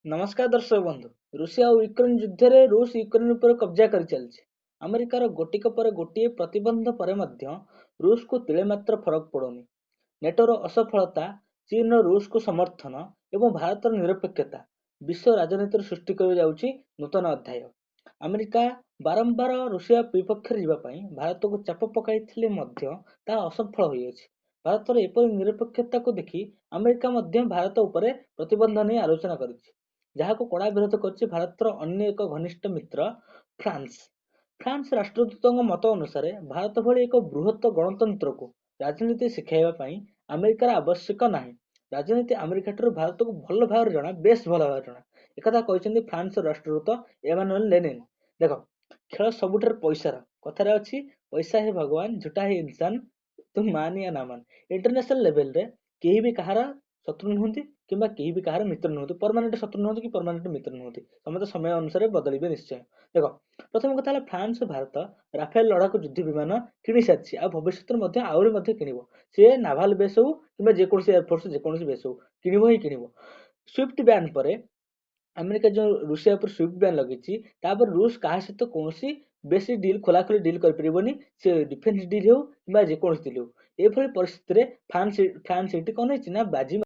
ନମସ୍କାର ଦର୍ଶକ ବନ୍ଧୁ। ରୁଷିଆ ଓ ୟୁକ୍ରେନ ଯୁଦ୍ଧରେ ରୁଷ ୟୁକ୍ରେନ ଉପରେ କବ୍ଜା କରିଚାଲିଛି। ଆମେରିକାର ଗୋଟିକ ପରେ ଗୋଟିଏ ପ୍ରତିବନ୍ଧ ପରେ ମଧ୍ୟ ରୁଷକୁ ତିଳେ ମାତ୍ର ଫରକ ପଡ଼ୁନି। ନେଟୋର ଅସଫଳତା, ଚୀନର ରୁଷକୁ ସମର୍ଥନ ଏବଂ ଭାରତର ନିରପେକ୍ଷତା ବିଶ୍ୱ ରାଜନୀତିରେ ସୃଷ୍ଟି କରିବାକୁ ଯାଉଛି ନୂତନ ଅଧ୍ୟାୟ। ଆମେରିକା ବାରମ୍ବାର ରୁଷିଆ ବିପକ୍ଷରେ ଯିବା ପାଇଁ ଭାରତକୁ ଚାପ ପକାଇଥିଲେ ମଧ୍ୟ ତାହା ଅସଫଳ ହୋଇଅଛି। ଭାରତର ଏପରି ନିରପେକ୍ଷତାକୁ ଦେଖି ଆମେରିକା ମଧ୍ୟ ଭାରତ ଉପରେ ପ୍ରତିବନ୍ଧ ନେଇ ଆଲୋଚନା କରିଛି, ଯାହାକୁ କଡ଼ା ବିରୋଧ କରିଛି ଭାରତର ଅନ୍ୟ ଏକ ଘନିଷ୍ଠ ମିତ୍ର ଫ୍ରାନ୍ସ। ଫ୍ରାନ୍ସ ରାଷ୍ଟ୍ରଦୂତଙ୍କ ମତ ଅନୁସାରେ ଭାରତ ଭଳି ଏକ ବୃହତ ଗଣତନ୍ତ୍ରକୁ ରାଜନୀତି ଶିଖାଇବା ପାଇଁ ଆମେରିକାର ଆବଶ୍ୟକ ନାହିଁ। ରାଜନୀତି ଆମେରିକାଠାରୁ ଭାରତକୁ ଭଲ ଭାବରେ ଜଣା, ବେଶ ଭଲ ଭାବରେ ଜଣା। ଏକଥା କହିଛନ୍ତି ଫ୍ରାନ୍ସର ରାଷ୍ଟ୍ରଦୂତ ଏମାନୁଏଲ ଲେନିନ। ଦେଖ, ଖେଳ ସବୁଠାରୁ ପଇସାର। କଥାରେ ଅଛି, "ପଇସା ହେ ଭଗବାନ, ଝୁଟା ହେ ଇନସାନ, ତୁମ ମାନ ୟା ନା ମାନ।" ଇଣ୍ଟରନ୍ୟାସନାଲ ଲେଭେଲରେ କେହି ବି କାହାର ଶତ୍ରୁ ନୁହନ୍ତି କିମ୍ବା କେହି ବି କାହାର ମିତ୍ର ନୁହନ୍ତି। ପରମାନେଣ୍ଟ ଶତ୍ରୁ ନୁହନ୍ତି କି ପରମାନେଣ୍ଟ ମିତ୍ର ନୁହନ୍ତି। ସମସ୍ତେ ସମୟ ଅନୁସାରେ ବଦଳିବେ ନିଶ୍ଚୟ। ଦେଖ, ପ୍ରଥମ କଥା ହେଲା, ଫ୍ରାନ୍ସ ଭାରତ ରାଫେଲ ଲଢ଼ାକୁ ଯୁଦ୍ଧ ବିମାନ କିଣି ସାରିଛି ଆଉ ଭବିଷ୍ୟତରେ ମଧ୍ୟ ଆହୁରି ମଧ୍ୟ କିଣିବ। ସିଏ ନାଭାଲ ବେସ୍ ହଉ କିମ୍ବା ଯେକୌଣସି ଏୟାରଫୋର୍ସ, ଯେକୌଣସି ବେସ୍ ହଉ, କିଣିବ ହିଁ କିଣିବ। ସୁଇଫ୍ଟ ବ୍ୟାନ୍ ପରେ, ଆମେରିକା ଯେଉଁ ରୁଷିଆ ଉପରେ ସୁଇଫ୍ଟ ବ୍ୟାନ୍ ଲଗେଇଛି, ତାପରେ ରୁଷ କାହା ସହିତ କୌଣସି ବେଶୀ ଡିଲ୍, ଖୋଲାଖୋଲି ଡିଲ୍ କରିପାରିବନି, ସେ ଡିଫେନ୍ସ ଡିଲ୍ ହଉ କିମ୍ବା ଯେକୌଣସି ଡିଲ୍ ହଉ। ଏଭଳି ପରିସ୍ଥିତିରେ ଫ୍ରାନ୍ସ ଏଠି କ'ଣ ହେଇଛି ନା ବାଜି